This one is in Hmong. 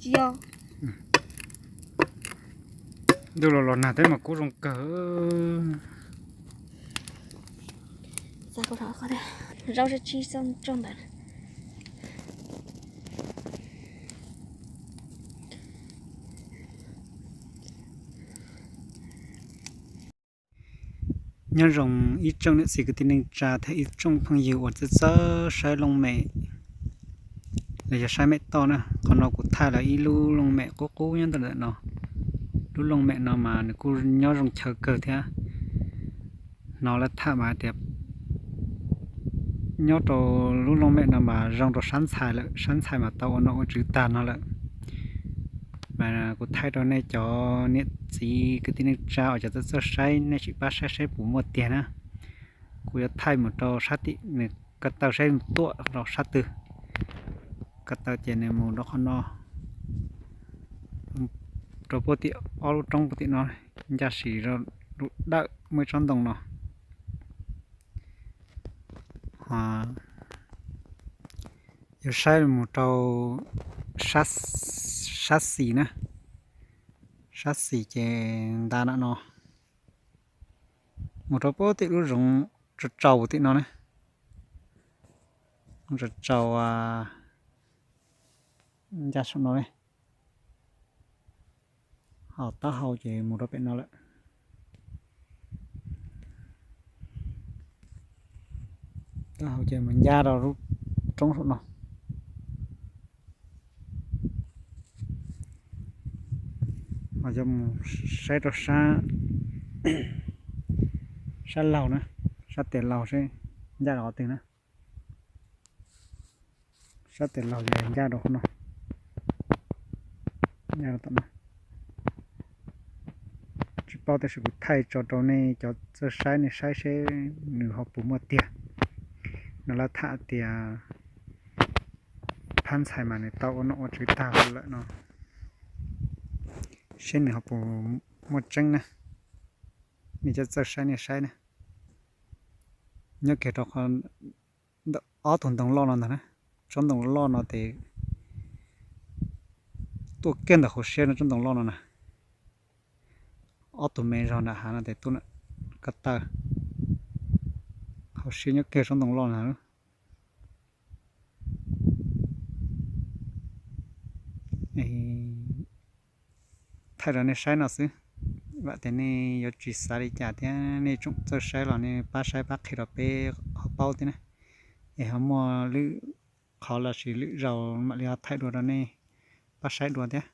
Tsis yog. Ntuj los los nag thiab mas kub zoo kawg. Zaub sab tsis txog ntawd. Nyob zoo ib tsoom niam txiv kwv tij neej tsa thiab ib tsoom phooj ywg uas txawj txawj saib looj mem los yog saib mem toj na. Qhov no kuv thaij los ib lub looj mem qub qub nyob ntawm no. Lub looj mem no mas nws kuj nyob zoo chaw kawg thiab. Hnov lawv tham mas hais tias nyob rau lub looj mem no mas zoo rau sab ntxhais lawm, sab ntxhais mas tau ua nom ua tswv tag no lawm. Mas kuv thaij rau nej cov niam txiv kwv tij neej tsa uas cov txawj txawj saib, nej sim pab saib saib puas muaj tiag na. Kuv yuav thaij mus rau sab tim nws ko taw saib mus tuaj rau sab twg. Ko taw ces nws mus rau qhov no, rau puag tim ob lub roob puag tim no, ncaj sim rau lub dawm muaj ib tsob ntoo no. Yuav saib mus rau sab xis na, sab xis ces nta nram no, mus rau puag tim lub zoov tsaus tsaus tim no na, tsaus tsaus ncaj saum no li. Ho taub hau ces mus rau pem no lawm. Taub hau ces mus ncaj rau lub roob saum no. Ho yuav mus saib rau sab, sab laug na, sab tes laug seb ncaj rau qhov twg na. Sab tes laug ces ncaj rau qhov no, ncaj rau tom no. Tsis paub tab sis kuv thaij tso rau nej cov txawj saib nej saib seb nws ho puas muaj tiag. No lawv tham tias phab ntxhais mas nws tau ua nom ua tswv tag lawm no, seb nws ho puas muaj tseeb na. Nej cov txawj saib nej saib na. Nyob kiag rau qhov ntawm ob tug ntoo loj no ntag na. Tsob ntoo loj no ces tuaj kiag ntawm hauv siab no, tsob ntoo loj no na. Ob tug me zog nram hav no ces tuaj ko taw hauv siab nyob kiag tsob ntoo loj no. Thaij rau nej saib no xwb, vam tias nej yuav tsis xav li cas thiab nej tsoom txawj saib los nej pab saib pab qhia rau peb ho paub thiab na. Es ho muaj lwm qhov los sis lwm zaus mam li ho thaij dua rau nej pab saib dua thiab.